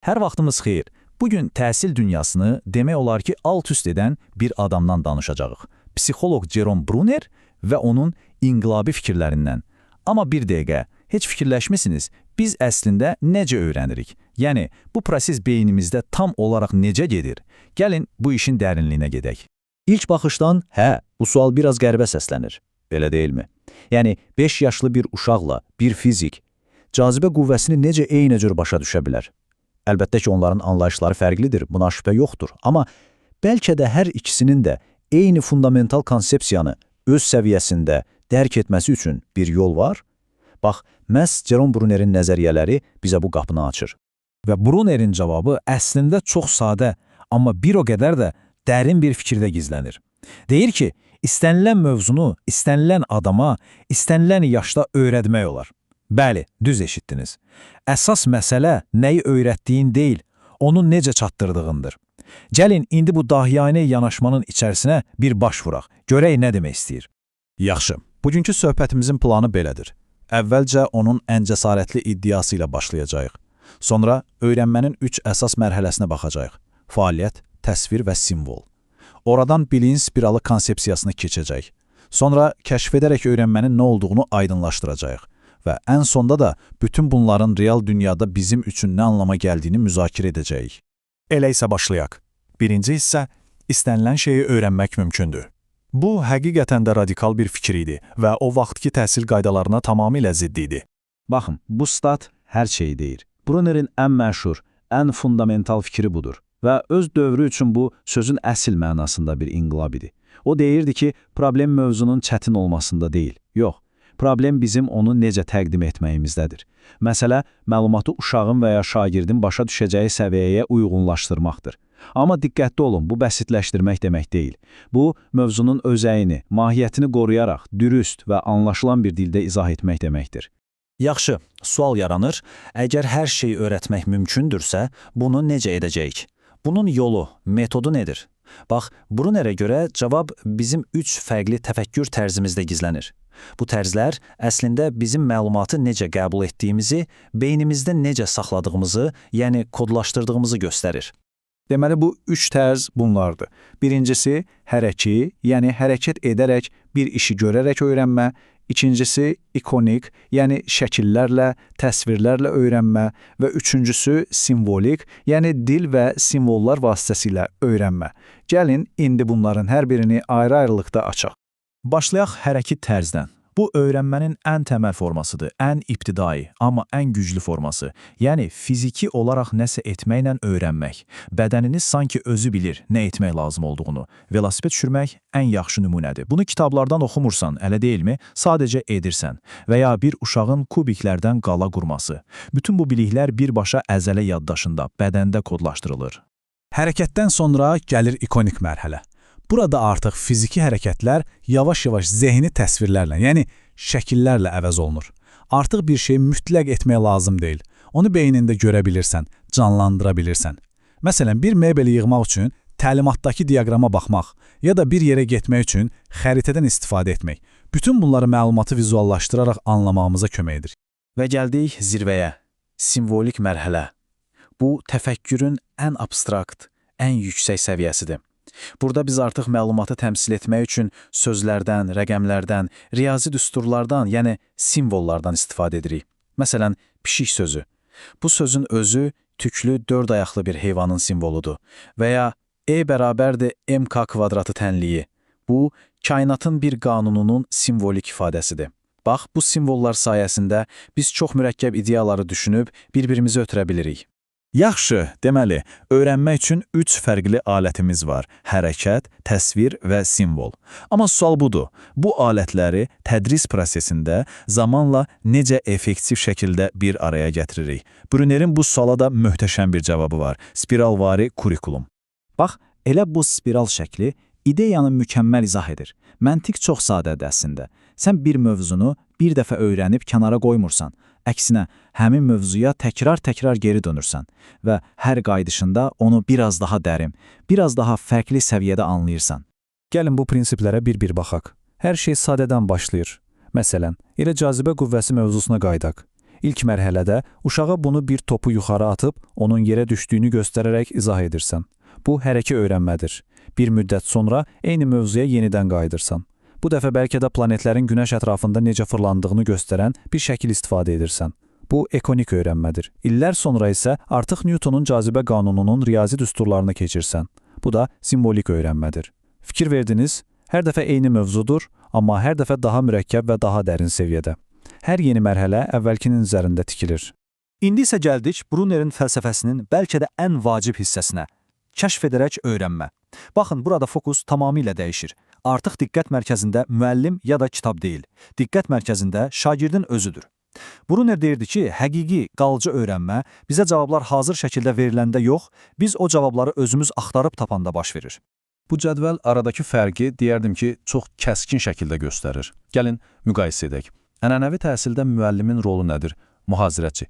Hər vaxtımız xeyir. Bugün təhsil dünyasını demək olar ki, alt-üst edən bir adamdan danışacağıq. Psixoloq Jerome Bruner və onun inqilabi fikirlərindən. Amma bir dəqiqə, heç fikirləşmisiniz? Biz əslində necə öyrənirik? Yəni, bu proses beynimizdə tam olaraq necə gedir? Gəlin bu işin dərinliyinə gedək. İlk baxışdan, hə, bu sual biraz qəribə səslənir. Belə deyilmi? Yəni, 5 yaşlı bir uşaqla bir fizik cazibə qüvvəsini necə eyni cür başa düşə bilər? Əlbəttə ki, onların anlayışları fərqlidir, buna şübhə yoxdur. Amma bəlkə də hər ikisinin də eyni fundamental konsepsiyanı öz səviyyəsində dərk etməsi üçün bir yol var. Bax, məhz Jerome Brunerin nəzəriyyələri bizə bu qapını açır. Və Brunerin cavabı əslində çox sadə, amma bir o qədər də dərin bir fikirdə gizlənir. Deyir ki, istənilən mövzunu istənilən adama, istənilən yaşda öyrətmək olar. Bəli, düz eşitdiniz. Əsas məsələ nəyi öyrətdiyin deyil, onu necə çatdırdığındır. Gəlin indi bu dahiyanə yanaşmanın içərisinə bir baş vuraq. Görək nə demək istəyir. Yaxşı, bugünkü söhbətimizin planı belədir. Əvvəlcə onun ən cəsarətli iddiası ilə başlayacağıq. Sonra öyrənmənin üç əsas mərhələsinə baxacağıq. Fəaliyyət, təsvir və simvol. Oradan biliyin spiralı konsepsiyasına keçəcəyik. Sonra kəşf edərək öyrənmənin nə olduğunu aydınlaşdıracağıq. Və ən sonda da bütün bunların real dünyada bizim üçün nə anlama gəldiyini müzakirə edəcəyik. Elə isə başlayaq. Birinci hissə, istənilən şeyi öyrənmək mümkündür. Bu, həqiqətən də radikal bir fikir idi və o vaxtki təhsil qaydalarına tamamilə zidd idi. Baxın, bu stat hər şeyi deyir. Brunerin ən məşhur, ən fundamental fikri budur və öz dövrü üçün bu sözün əsl mənasında bir inqilab idi. O deyirdi ki, problem mövzunun çətin olmasında deyil. Yox, problem bizim onu necə təqdim etməyimizdədir. Məsələ, məlumatı uşağın və ya şagirdin başa düşəcəyi səviyyəyə uyğunlaşdırmaqdır. Amma diqqətli olun, bu bəsitləşdirmək demək deyil. Bu, mövzunun özəyini, mahiyyətini qoruyaraq dürüst və anlaşılan bir dildə izah etmək deməkdir. Yaxşı, sual yaranır. Əgər hər şeyi öyrətmək mümkündürsə, bunu necə edəcəyik? Bunun yolu, metodu nedir? Bax, Brunerə görə cavab bizim üç fərqli təfəkkür tərzimizdə gizlənir. Bu tərzlər əslində bizim məlumatı necə qəbul etdiyimizi, beynimizdə necə saxladığımızı, yəni kodlaşdırdığımızı göstərir. Deməli, bu üç tərz bunlardır. Birincisi, hərəki, yəni hərəkət edərək bir işi görərək öyrənmə. İkincisi, ikonik, yəni şəkillərlə, təsvirlərlə öyrənmə və üçüncüsü, simvolik, yəni dil və simvollar vasitəsilə öyrənmə. Gəlin, indi bunların hər birini ayrı-ayrılıqda açaq. Başlayaq hərəki tərzdən. Bu öyrənmənin ən təməl formasıdır, ən ibtidai, amma ən güclü forması. Yəni fiziki olaraq nəsə etməklə öyrənmək. Bədəniniz sanki özü bilir nə etmək lazım olduğunu. Velosiped sürmək ən yaxşı nümunədir. Bunu kitablardan oxumursan, elə deyilmi? Sadəcə edirsən. Və ya bir uşağın kubiklərdən qala qurması. Bütün bu biliklər birbaşa əzələ yaddaşında, bədəndə kodlaşdırılır. Hərəkətdən sonra gəlir ikonik mərhələ. Burada artıq fiziki hərəkətlər yavaş-yavaş zehni təsvirlərlə, yəni şəkillərlə əvəz olunur. Artıq bir şeyi mütləq etmək lazım deyil. Onu beynində görə bilirsən, canlandıra bilirsən. Məsələn, bir mebeli yığmaq üçün təlimatdakı diaqrama baxmaq ya da bir yerə getmək üçün xəritədən istifadə etmək. Bütün bunları məlumatı vizuallaşdıraraq anlamağımıza kömək edir. Və gəldik zirvəyə. Simvolik mərhələ. Bu, təfəkkürün ən abstrakt, ən yüksək səviyyəsidir. Burada biz artıq məlumatı təmsil etmək üçün sözlərdən, rəqəmlərdən, riyazi düsturlardan, yəni simvollardan istifadə edirik. Məsələn, pişik sözü. Bu sözün özü tüklü dörd ayaqlı bir heyvanın simvoludur. Və ya E bərabərdir MK kvadratı tənliyi. Bu, kainatın bir qanununun simvolik ifadəsidir. Bax, bu simvollar sayəsində biz çox mürəkkəb ideyaları düşünüb bir-birimizi ötürə bilirik. Yaxşı, deməli, öyrənmək üçün üç fərqli alətimiz var: hərəkət, təsvir və simvol. Amma sual budur: bu alətləri tədris prosesində zamanla necə effektiv şəkildə bir araya gətiririk? Brunerin bu suala da möhtəşəm bir cavabı var: spiralvari kurikulum. Bax, elə bu spiral şəkli ideyanı mükəmməl izah edir. Məntiq çox sadədir əslində. Sən bir mövzunu bir dəfə öyrənib kənara qoymursan. Əksinə, həmin mövzuya təkrar-təkrar geri dönürsən və hər qayıdışında onu biraz daha dərin, biraz daha fərqli səviyyədə anlayırsan. Gəlin bu prinsiplərə bir-bir baxaq. Hər şey sadədən başlayır. Məsələn, elə cazibə qüvvəsi mövzusuna qayıdaq. İlk mərhələdə uşağa bunu bir topu yuxarı atıb, onun yerə düşdüyünü göstərərək izah edirsən. Bu, hərəki öyrənmədir. Bir müddət sonra eyni mövzuya yenidən qayıdırsan. Bu dəfə bəlkə də planetlərin günəş ətrafında necə fırlandığını göstərən bir şəkil istifadə edirsən. Bu, ekonik öyrənmədir. İllər sonra isə artıq Newtonun cazibə qanununun riyazi düsturlarını keçirsən. Bu da simvolik öyrənmədir. Fikir verdiniz, hər dəfə eyni mövzudur, amma hər dəfə daha mürəkkəb və daha dərin səviyyədə. Hər yeni mərhələ əvvəlkinin üzərində tikilir. İndi isə gəldik Brunnerin fəlsəfəsinin bəlkə də ən vacib hissəsinə. Kəşf edərək öyrənmə. Baxın, burada fokus tamamilə dəyişir. Artıq diqqət mərkəzində müəllim ya da kitab deyil. Diqqət mərkəzində şagirdin özüdür. Brunner deyirdi ki, həqiqi, qalıcı öyrənmə bizə cavablar hazır şəkildə veriləndə yox, biz o cavabları özümüz axtarıb tapanda baş verir. Bu cədvəl aradakı fərqi deyərdim ki, çox kəskin şəkildə göstərir. Gəlin, müqayisə edək. Ənənəvi təhsildə müəllimin rolu nədir? Mühazirəçi.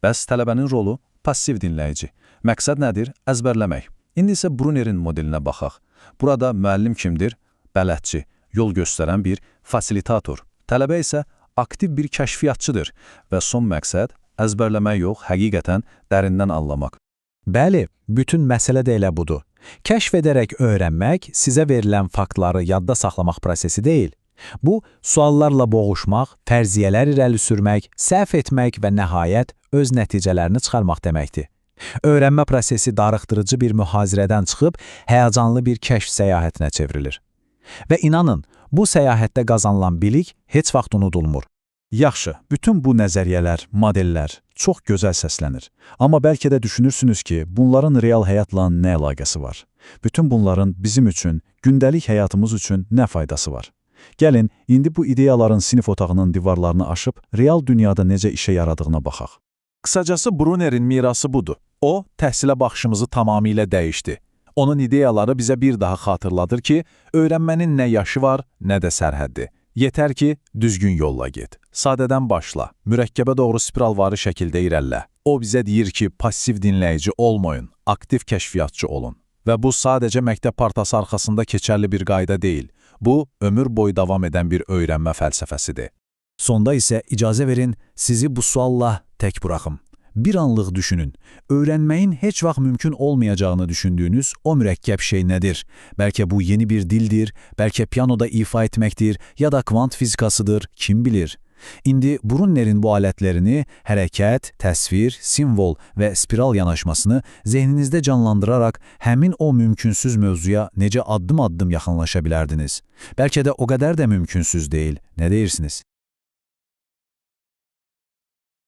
Bəs tələbənin rolu? Passiv dinləyici. Məqsəd nədir? Əzbərləmək. İndi isə Brunnerin modelinə baxaq. Burada müəllim kimdir? Bələdçi, yol göstərən bir fasilitator. Tələbə isə aktiv bir kəşfiyyatçıdır və son məqsəd əzbərləmək yox, həqiqətən dərindən anlamaq. Bəli, bütün məsələ də elə budur. Kəşf edərək öyrənmək sizə verilən faktları yadda saxlamaq prosesi deyil. Bu, suallarla boğuşmaq, fərziyyələr irəli sürmək, səhv etmək və nəhayət öz nəticələrini çıxarmaq deməkdir. Öyrənmə prosesi darıxdırıcı bir mühazirədən çıxıb həyəcanlı bir kəşf səyahətinə çevrilir. Və inanın, bu səyahətdə qazanılan bilik heç vaxt unudulmur. Yaxşı, bütün bu nəzəriyyələr, modellər çox gözəl səslənir. Amma bəlkə də düşünürsünüz ki, bunların real həyatla nə əlaqəsi var? Bütün bunların bizim üçün, gündəlik həyatımız üçün nə faydası var? Gəlin, indi bu ideyaların sinif otağının divarlarını aşıb real dünyada necə işə yaradığına baxaq. Qısacası Brunnerin mirası budur. O, təhsilə baxışımızı tamamilə dəyişdi. Onun ideyaları bizə bir daha xatırladır ki, öyrənmənin nə yaşı var, nə də sərhəddi. Yetər ki, düzgün yolla get. Sadədən başla, mürəkkəbə doğru spiralvari şəkildə irəlilə. O bizə deyir ki, passiv dinləyici olmayın, aktiv kəşfiyyatçı olun. Və bu sadəcə məktəb partası arxasında keçərli bir qayda deyil. Bu, ömür boyu davam edən bir öyrənmə fəlsəfəsidir. Sonda isə icazə verin, sizi bu sualla tək buraxım. Bir anlıq düşünün. Öyrənməyin heç vaxt mümkün olmayacağını düşündüyünüz o mürəkkəb şey nədir? Bəlkə bu yeni bir dildir, bəlkə piyanoda ifa etməkdir ya da kvant fizikasıdır, kim bilir? İndi Brunnerin bu alətlərini hərəkət, təsvir, simvol və spiral yanaşmasını zehninizdə canlandıraraq həmin o mümkünsüz mövzuya necə addım-addım yaxınlaşa bilərdiniz? Bəlkə də o qədər də mümkünsüz deyil. Nə deyirsiniz?